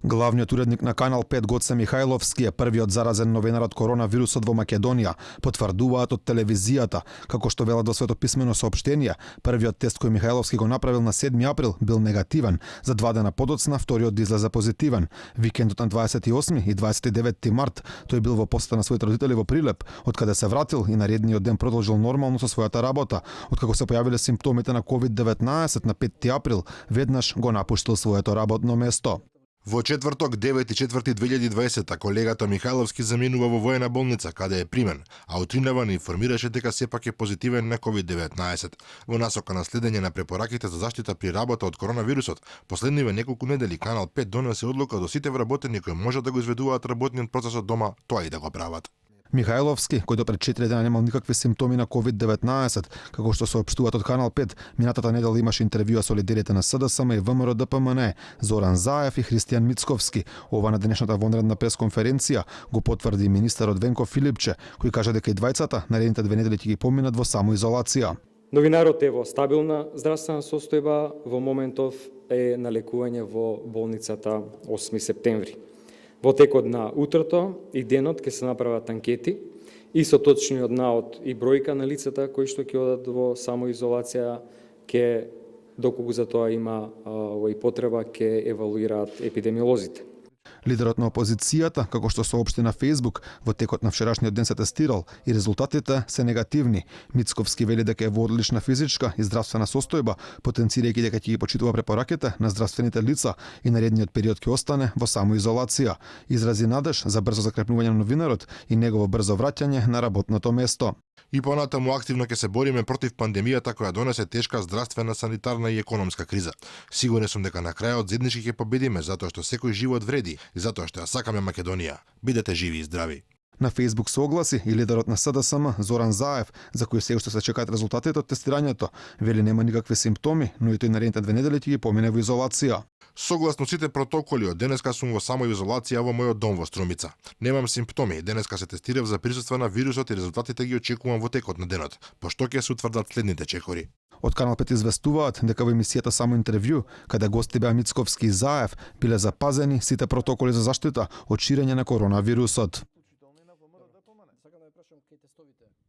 Главниот уредник на Канал 5 Гоце Михајловски е првиот заразен новинар од коронавирусот во Македонија, потврдуваат од телевизијата. Како што велат во своето писмено соопштение, првиот тест кој Михајловски го направил на 7 април бил негативен, за 2 дена подоцна вториот да излезе позитивен. Викендот на 28 и 29 март тој бил во посета на своите родители во Прилеп, од каде се вратил и наредниот ден продолжил нормално со својата работа. Откако се појавиле симптомите на COVID-19 на 5 април, веднаш го напуштил своето работно место. Во четврток 9.4.2020 колегата Михајловски заминува во воена болница каде е примен, а утринава не информираше дека сепак е позитивен на COVID-19. Во насока на следење на препораките за заштита при работа од коронавирусот, последниве неколку недели Канал 5 донесе одлука до сите вработени кои може да го изведуваат работниот процес од дома, тоа и да го прават. Михајловски, кој до пред 4 дена немал никакви симптоми на COVID-19, како што соопштуваат од Канал 5, минатата недела имаше интервјуа со лидерите на СДСМ и ВМРО ДПМН, Зоран Заев и Христијан Мицковски. Ова на денешната вонредна пресконференција го потврди министерот Венко Филипче, кој кажа дека и двајцата наредните 2 недели ќе ги поминат во самоизолација. Новинарот е во стабилна здравствена состојба, во моментов е на лекување во болницата 8 септември. Во текот на утрото и денот ќе се направат анкети и со точниот наод и бројка на лицата кои што ќе одат во самоизолација, ќе доколку за тоа има и потреба, ќе евалуираат епидемиолозите. Лидерот на опозицијата, како што соопшти на Facebook, во текот на вчерашниот ден се тестирал и резултатите се негативни. Мицковски вели дека е во одлична физичка и здравствена состојба, потенцирајќи дека ќе ги почитува препораките на здравствените лица и наредниот период ќе остане во самоизолација. Изрази надеж за брзо закрепнување на новинарот и негово брзо враќање на работното место. И понатаму активно ќе се бориме против пандемијата која донесе тешка здравствена, санитарна и економска криза. Сигурен сум дека на крајот заеднички ќе победиме затоа што секој живот вреди и затоа што ја сакаме Македонија. Бидете живи и здрави. На Facebook се огласи и лидерот на СДСМ Зоран Заев, за кој се уште се чекаат резултатите од тестирањето. Вели нема никакви симптоми, но и тој наредните 2 недели ќе ги помине во изолација. Согласно сите протоколи, од денеска сум во самоизолација во мојот дом во Струмица. Немам симптоми, денеска се тестирав за присуство на вирусот и резултатите ги очекувам во текот на денот, пошто ќе се утврдат следните чекори. Од Канал 5 известуваат дека во емисијата Само интервју, каде гости беа Мицковски и Заев, биле запазени сите протоколи за заштита од ширење на коронавирусот.